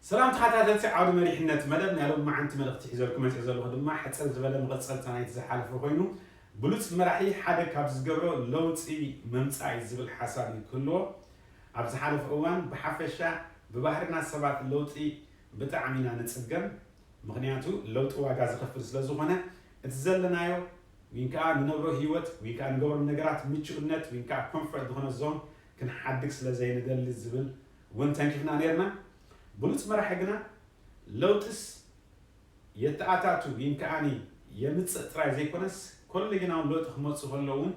ሰላም ተኸታተልቲ ዓውዲ መሪሕነት መደብ፣ ናይ ሎሚ መዓንቲ መልእኽቲ ሒዘልኩም መፂእ ዘለኹ ድማ ሕፅር ዝበለ መቐፀልታ ናይቲ ዝሓለፈ ኮይኑ፣ ብሉፅ መራሒ ሓደ ካብ ዝገብሮ ለውጢ ምምፃእ እዩ ዝብል ሓሳብ እዩ ክህልዎ። ኣብ ዝሓለፈ እዋን ብሓፈሻ ብባህርና ሰባት ለውጢ ብጣዕሚ ኢና ንፅገም። ምኽንያቱ ለውጢ ዋጋ ዝኸፍል ስለ ዝኾነ፣ እቲ ዘለናዮ ወይ ከዓ ንነብሮ ህይወት ወይ ከዓ ንገብሮም ነገራት ምቹእነት ወይ ከዓ ኮንፈርት ዝኾነ ዞን ክንሓድግ ስለ ዘይንደሊ ዝብል እውን ተንኪፍና ነርና። ብሉፅ መራሒ ግና ለውጥስ የተኣታቱ ወይ ከዓኒ የምፅእ ጥራይ ዘይኮነስ፣ ኮለጊናውን ለውጢ ክመፁ ከለውን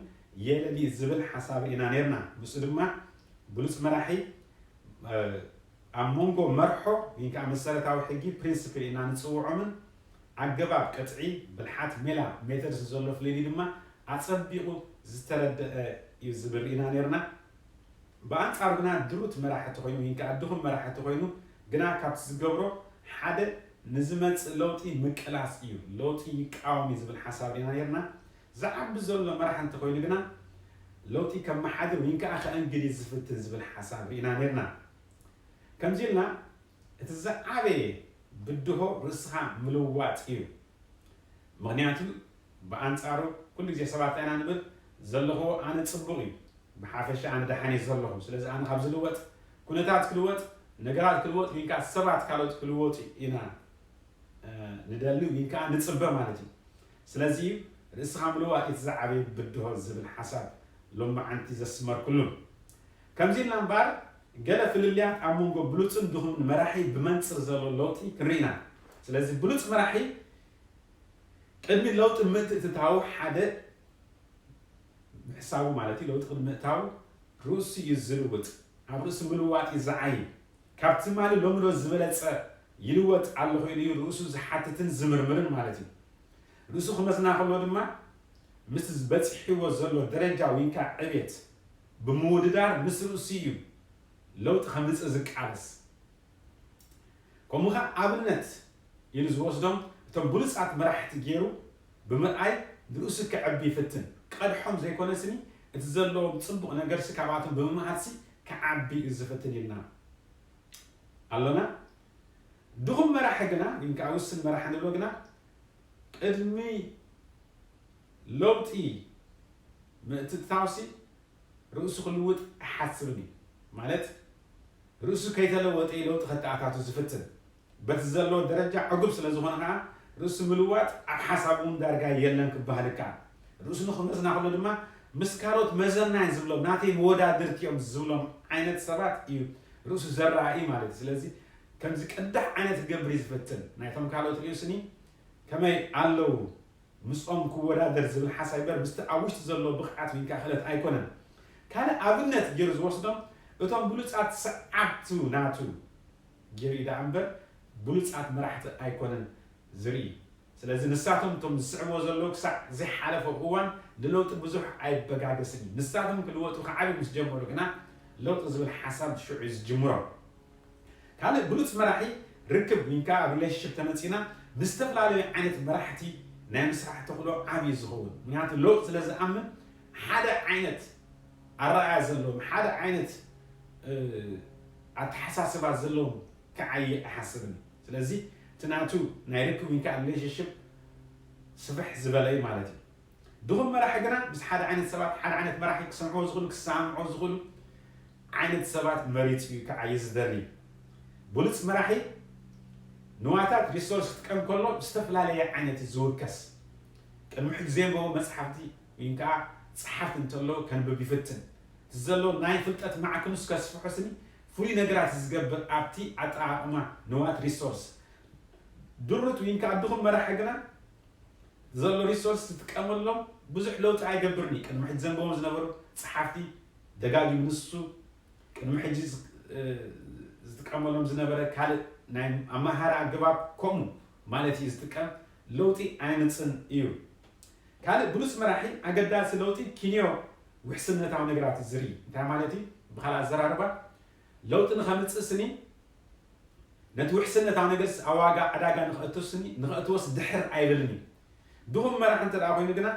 የለሊ ዝብል ሓሳብ ኢና ነርና። ንሱ ድማ ብሉፅ መራሒ ኣብ መንጎ መርሖ ወይ ከዓ መሰረታዊ ሕጊ ፕሪንስፕል ኢና ንፅውዖምን ኣገባብ ቅጥዒ ብልሓት ሜላ ሜተድስ ዘሎ ፍልልይ ድማ ኣፀቢቑ ዝተረደአ እዩ ዝብል ርኢና ነርና። ብኣንፃሩ ግና ድሩት መራሒ ተኮይኑ ወይ ከዓ ድኹም መራሒ ተኮይኑ ግና ካብቲ ዝገብሮ ሓደ ንዝመፅእ ለውጢ ምቅላስ እዩ። ለውጢ ይቃወም እዩ ዝብል ሓሳብ ርኢና ነርና። ዝዓቢ ዘሎ መራሒ እንተኮይኑ ግና ለውጢ ከመሓድር ወይ ከዓ ከእንግድ እዩ ዝፍትን ዝብል ሓሳብ ርኢና ነርና። ከምዚ ኢልና እቲ ዝዓበየ ብድሆ ርእስኻ ምልዋጥ እዩ። ምኽንያቱ ብኣንፃሩ ኩሉ ግዜ ሰባት እንታይ ኢና ንብል? ዘለኹዎ ኣነ ፅቡቕ እዩ፣ ብሓፈሻ ኣነ ደሓን እየ ዘለኹ። ስለዚ ኣነ ካብ ዝልወጥ፣ ኩነታት ክልወጥ፣ ነገራት ክልወጥ ወይ ከዓ ሰባት ካልኦት ክልወጡ ኢና ንደሊ ወይ ከዓ ንፅበ ማለት እዩ። ስለዚ ርእስኻ ምልዋጥ እቲ ዝዓበየ ብድሆ ዝብል ሓሳብ ሎማዓንቲ ዘስመርኩሉ። ከምዚ ኢልና እምበኣር ገለ ፍልልያት ኣብ መንጎ ብሉፅን ድኹምን መራሒ ብመንፅር ዘሎ ለውጢ ክንርኢ ኢና። ስለዚ ብሉፅ መራሒ ቅድሚ ለውጢ ምትእትታዉ ሓደ ምሕሳቡ ማለት እዩ። ለውጢ ቅድሚ ምእታዉ ርእሱ እዩ ዝልውጥ። ኣብ ርእሱ ምልዋጥ እዩ ዝዓይን። ካብ ትማሊ ሎሚ ዶ ዝበለፀ ይልወጥ ኣለኹ ኢሉ እዩ ርእሱ ዝሓትትን ዝምርምርን ማለት እዩ። ርእሱ ክመዝና ከሎ ድማ ምስቲ በፂሕዎ ዘሎ ደረጃ ወይ ከዓ ዕቤት ብምውድዳር ምስ ርእሱ እዩ ለውጢ ከምፅእ ዝቃለስ። ከምኡ ኸዓ ኣብነት ኢሉ ዝወስዶም እቶም ብሉፃት መራሕቲ ገይሩ ብምርኣይ ንርእሱ ከዕቢ ይፍትን። ቀድሖም ዘይኮነስኒ እቲ ዘለዎም ፅቡቕ ነገርሲ ካብኣቶም ብምምሃርሲ ከዓቢ እዩ ዝፍትን ኢልና ኣሎና። ድኹም መራሒ ግና ግን ከዓ ውስን መራሒ ንብሎ ግና ቅድሚ ለውጢ ምእትታውሲ ርእሱ ክልውጥ ኣይሓስብን እዩ። ማለት ርእሱ ከይተለወጠ እዩ ለውጢ ከተኣታቱ ዝፍትን። በቲ ዘለዎ ደረጃ ዕጉብ ስለ ዝኾነ ከዓ ርእሱ ምልዋጥ ኣብ ሓሳብ እውን ዳርጋ የለን ክበሃል ይከኣል። ርእሱ ንኽመዝና ከሎ ድማ ምስ ካልኦት መዘናይ ዝብሎም ናተይ መወዳድርቲ እዮም ዝብሎም ዓይነት ሰባት እዩ ርእሱ ዘረኣኢ ማለት እዩ። ስለዚ ከምዚ ቅዳሕ ዓይነት ክገብር እዩ ዝፍትን። ናይቶም ካልኦት ርእዩ ስኒ ከመይ ኣለዉ ምስኦም ክወዳደር ዝብል ሓሳብ ይበር ምስቲ ኣብ ውሽጢ ዘሎ ብቕዓት ወይ ከዓ ክእለት ኣይኮነን። ካልእ ኣብነት ገይሩ ዝወስዶም እቶም ብሉፃት ሰዓብቱ ናቱ ገይሩ እዩ ደኣ እምበር ብሉፃት መራሕቲ ኣይኮነን ዝርኢ። ስለዚ ንሳቶም እቶም ዝስዕብዎ ዘለዉ ክሳዕ ዘይሓለፈ እዋን ንለውጢ ብዙሕ ኣይበጋገስን እዩ። ንሳቶም ክልወጡ ክዓብዩ ምስ ጀመሩ ግና ለውጢ ዝብል ሓሳብ ሽዑ እዩ ዝጅምሮም። ካልእ ብሉፅ መራሒ ርክብ ወይ ከዓ ሪሌሽንሽፕ ተመፂና ምስ ዝተፈላለዩ ዓይነት መራሕቲ ናይ ምስራሕ ተኽእሎ ዓብዪ ዝኸውን። ምክንያቱ ለውጥ ስለ ዝኣምን ሓደ ዓይነት ኣረኣያ ዘለዎም ሓደ ዓይነት ኣተሓሳስባ ዘለዎም ክዓይ ኣይሓስብን። ስለዚ እቲ ናቱ ናይ ርክብ ወይ ከዓ ሪሌሽንሽፕ ስፍሕ ዝበለ እዩ ማለት እዩ። ድኹም መራሒ ግና ምስ ሓደ ዓይነት ሰባት ሓደ ዓይነት መራሒ ክሰምዕዎ ዝኽእሉ ክሰማምዕዎ ዝኽእሉ ዓይነት ሰባት መሪፁ እዩ ክዓይ ዝደሊ። ብሉፅ መራሒ ንዋታት ሪሶርስ ክጥቀም ከሎ ዝተፈላለየ ዓይነት እዩ ዝውከስ። ቅድሚ ሕጂ ዘየንበቦ መፅሓፍቲ ወይ ከዓ ፀሓፍቲ እንተለዉ ከንብብ ይፍትን። እቲ ዘሎ ናይ ፍልጠት ማዕክኑስ ከስፍሖ ስኒ ፍሉይ ነገራት ዝገብር ኣብቲ ኣጠቓቕማ ንዋት ሪሶርስ። ድሩት ወይ ከዓ ድኹም መራሒ ግና ዘሎ ሪሶርስ ዝጥቀመሎም ብዙሕ ለውጢ ኣይገብርን እዩ። ቅድሚ ሕጂ ዘንበቦም ዝነበሩ ፀሓፍቲ ደጋጊሙ ንሱ ቅድሚ ሕጂ ዝጥቀመሎም ዝነበረ ካልእ ናይ ኣመሃራ ኣገባብ ከምኡ ማለት እዩ ዝጥቀም። ለውጢ ኣይምፅን እዩ። ካልእ ብሉፅ መራሒ ኣገዳሲ ለውጢ ኪንዮ ውሕስነታዊ ነገራት ዝርኢ እንታይ ማለት እዩ? ብካልእ ኣዘራርባ ለውጢ ንኸምፅእ ስኒ ነቲ ውሕስነታዊ ነገርስ ኣብ ዋጋ ዕዳጋ ንኸእቱ ስኒ ንኸእትዎስ ድሕር ኣይብልን እዩ። ድኹም መራሒ እንተ ደኣ ኮይኑ ግና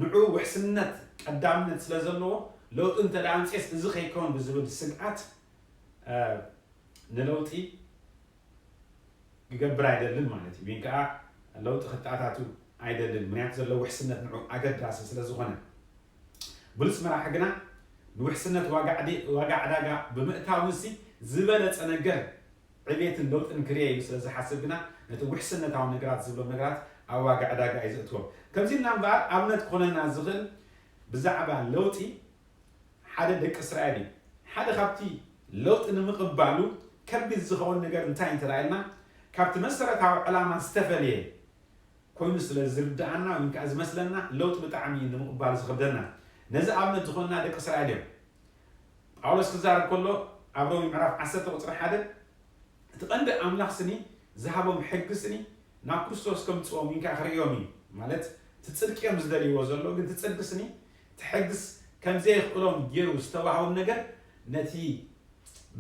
ንዑ ውሕስነት ቀዳምነት ስለ ዘለዎ ለውጢ እንተ ደኣ ኣምፅኤስ እዚ ከይከውን ብዝብል ስግኣት ንለውጢ ክገብር ኣይደልን ማለት እዩ። ወይን ከዓ ለውጢ ክተኣታቱ ኣይደልን፣ ምክንያቱ ዘሎ ውሕስነት ንዑ ኣገዳሲ ስለ ዝኾነ። ብሉፅ መራሒ ግና ንውሕስነት ዋጋ ዕዳጋ ብምእታውንሲ ዝበለፀ ነገር ዕቤትን ለውጥን ክርየ ኢሉ ስለ ዝሓስብ ግና ነቲ ውሕስነታዊ ነገራት ዝብሎም ነገራት ኣብ ዋጋ ዕዳጋ እዩ ዘእትዎም። ከምዚ ኢልና እምበኣር ኣብነት ክኾነና ዝኽእል ብዛዕባ ለውጢ ሓደ ደቂ እስራኤል እዩ። ሓደ ካብቲ ለውጢ ንምቕባሉ ከቢድ ዝኸውን ነገር እንታይ እንተረኣየና ካብቲ መሰረታዊ ዕላማ ዝተፈለየ ኮይኑ ስለ ዝርድኣና ወይ ከዓ ዝመስለና ለውጢ ብጣዕሚ ንምቕባል ዝኸብደና። ነዚ ኣብነት ዝኾንና ደቂ እስራኤል እዮም። ጳውሎስ ክዛረብ ከሎ ኣብ ሮሚ ምዕራፍ ዓሰርተ ቁፅሪ ሓደ እቲ ቀንዲ ኣምላኽ ስኒ ዝሃቦም ሕጊ ስኒ ናብ ክርስቶስ ከምፅዎም ኢንካ ክርእዮም እዩ። ማለት እቲ ፅድቂ እዮም ዝደልይዎ ዘሎ፣ ግን እቲ ፅድቂ ስኒ እቲ ሕግስ ከምዘይኽእሎም ገይሩ ዝተዋህቦም ነገር ነቲ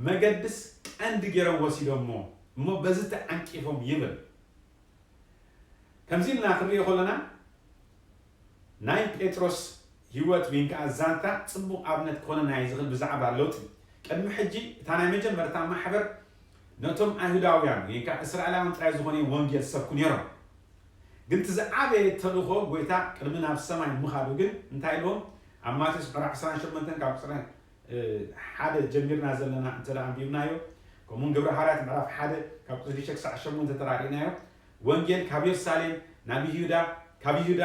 መገድስ ቀንዲ ገይሮም ወሲዶሞ እሞ በዚ ተዓንቂፎም ይብል። ከምዚ ኢልና ክንሪኦ ከለና ናይ ጴጥሮስ ህይወት ወይን ከዓ ዛንታ ፅቡቕ ኣብነት ክኾነና እዩ ዝኽእል ብዛዕባ ለውጢ። ቅድሚ ሕጂ እታ ናይ መጀመርታ ማሕበር ነቶም ኣይሁዳውያን ወይን ከዓ እስራኤላውያን ጥራይ ዝኾነ ወንጌል ዝሰብኩ ነይሮም። ግን እቲ ዝዓበየ ተልእኾ ጎይታ ቅድሚ ናብ ሰማይ ምኻዱ ግን እንታይ ኢልዎም? ኣብ ማቴዎስ ዕስራን ሸሞንተን ካብ ቁፅሪ ሓደ ጀሚርና ዘለና እንተ ደኣ ኣንቢብናዮ፣ ከምኡውን ግብረ ሃዋርያት ምዕራፍ ሓደ ካብ ቁፅሪ ሽዱሽተ ክሳዕ ሸሞንተ ተራዲእናዮ፣ ወንጌል ካብ የሩሳሌም ናብ ይሁዳ፣ ካብ ይሁዳ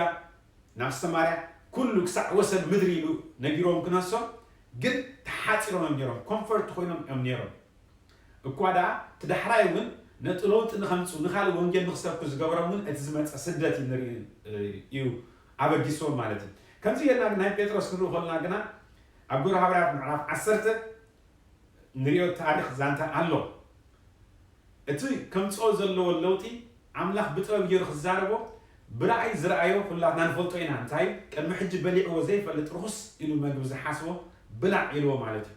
ናብ ሰማርያ ኩሉ ክሳዕ ወሰን ምድሪ ኢሉ ነጊሮም ክነሶም፣ ግን ተሓፂሮም እዮም ነይሮም፣ ኮንፈርት ኮይኖም እዮም ነይሮም። እኳ ደኣ እቲ ዳሕራይ እውን ነቲ ለውጢ ንኸምፅኡ ንኻልእ ወንጌል ንክሰብኩ ዝገበሮም እውን እቲ ዝመፀ ስደት እዩ ንርኢ እዩ ኣበጊስዎም ማለት እዩ። ከምዚ ጌርና ናይ ጴጥሮስ ክንርኢ ከለና ግና ኣብ ግብረ ሃዋርያት ምዕራፍ ዓሰርተ ንሪኦ ታሪክ ዛንታ ኣሎ። እቲ ከምፅኦ ዘለዎ ለውጢ ኣምላኽ ብጥበብ ገይሩ ክዛረቦ ብራእይ ዝረኣዮ ኩላትና ንፈልጦ ኢና። እንታይ ቅድሚ ሕጂ በሊዕዎ ዘይፈልጥ ርኹስ ኢሉ መግቢ ዝሓስቦ ብላዕ ኢልዎ ማለት እዩ።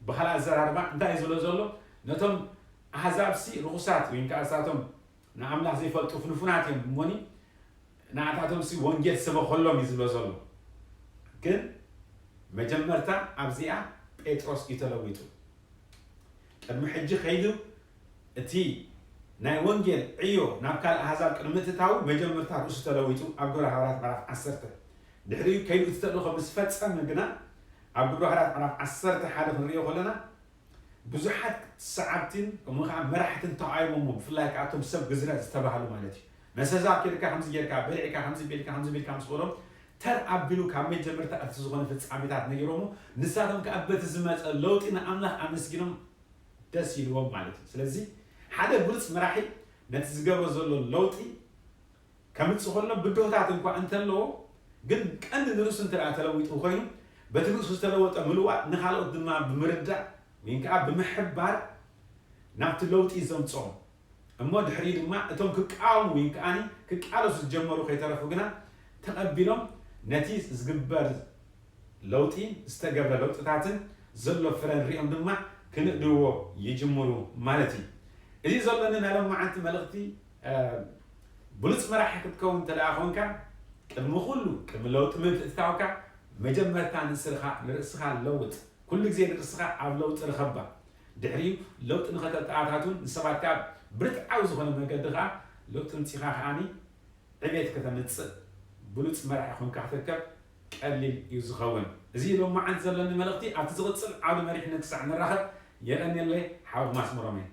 ብኻልእ ኣዘራርባ እንታይ እዩ ዝብሎ ዘሎ? ነቶም ኣህዛብሲ ርኹሳት ወይ ከዓ እሳቶም ንኣምላኽ ዘይፈልጡ ፍንፉናት እዮም እሞኒ ንኣታቶምሲ ወንጌል ስበኸሎም እዩ ዝብሎ ዘሎ። ግን መጀመርታ ኣብዚኣ ጴጥሮስ እዩ ተለዊጡ። ቅድሚ ሕጂ ከይዱ እቲ ናይ ወንጌል ዕዮ ናብ ካልእ ኣህዛብ ቅድሚ ምትእታዉ መጀመርታ ርእሱ ተለዊጡ ኣብ ግብረ ሃዋርያት ምዕራፍ ዓሰርተ። ድሕሪኡ ከይዱ እቲ ተልእኾ ምስ ፈጸመ ግና ኣብ ግብረ ሃዋርያት ምዕራፍ ዓሰርተ ሓደ ክንሪኦ ከለና ብዙሓት ሰዓብትን ከምኡ ከዓ መራሕትን ተቃይሞሞ ብፍላይ ከዓ እቶም ሰብ ግዝረት ዝተባህሉ ማለት እዩ። መሰዛ ኬድካ ከምዚ ጌርካ በሊዕካ ከምዚ ቤልካ ከምዚ ቤልካ ምስ በሎም ተር ኣቢሉ ካብ መጀመርታ እቲ ዝኾነ ፍጻሜታት ነጊሮሞ ንሳቶም ከዓ በቲ ዝመፀ ለውጢ ንኣምላኽ ኣመስጊኖም ደስ ኢልዎም ማለት እዩ። ስለዚ ሓደ ብሉፅ መራሒ ነቲ ዝገብሮ ዘሎ ለውጢ ከምፅእ ከሎ ብድሆታት እንኳ እንተለዎ ግን ቀንዲ ንርእሱ እንተ ተለዊጡ ኮይኑ በቲ ርእሱ ዝተለወጠ ምልዋጥ ንካልኦት ድማ ብምርዳእ ወይ ከዓ ብምሕባር ናብቲ ለውጢ ዘምፅኦም እሞ ድሕሪ ድማ እቶም ክቃወሙ ወይ ከዓ ክቃለሱ ዝጀመሩ ከይተረፉ ግና ተቐቢሎም ነቲ ዝግበር ለውጢ ዝተገብረ ለውጥታትን ዘሎ ፍረ ንሪኦም ድማ ክንእድዎ ይጅምሩ ማለት እዩ። እዚ ዘለኒ ናይ ሎማዓንቲ መልእኽቲ ብሉፅ መራሒ ክትከውን እንተ ደኣ ኮንካ ቅድሚ ኩሉ ቅድሚ ለውጢ ምትእትታውካ መጀመርታ ንስርኻ ንርእስኻ ለውጥ። ኩሉ ግዜ ንርእስኻ ኣብ ለውጢ ርኸባ። ድሕሪኡ ለውጢ ንኸተተኣታቱን ንሰባት ከዓ ብርትዓዊ ዝኾነ መገዲ ከዓ ለውጢ ምፂኻ ከዓኒ ዕቤት ከተምፅእ ብሉፅ መራሒ ኮንካ ክትርከብ ቀሊል እዩ ዝኸውን። እዚ ሎማዓንቲ ዘለኒ መልእኽቲ ኣብቲ ዝቕፅል ዓውዲ መሪሕነት ክሳዕ ንራኸብ የቐንየለይ ሓወኹም ኣስመሮም እየ።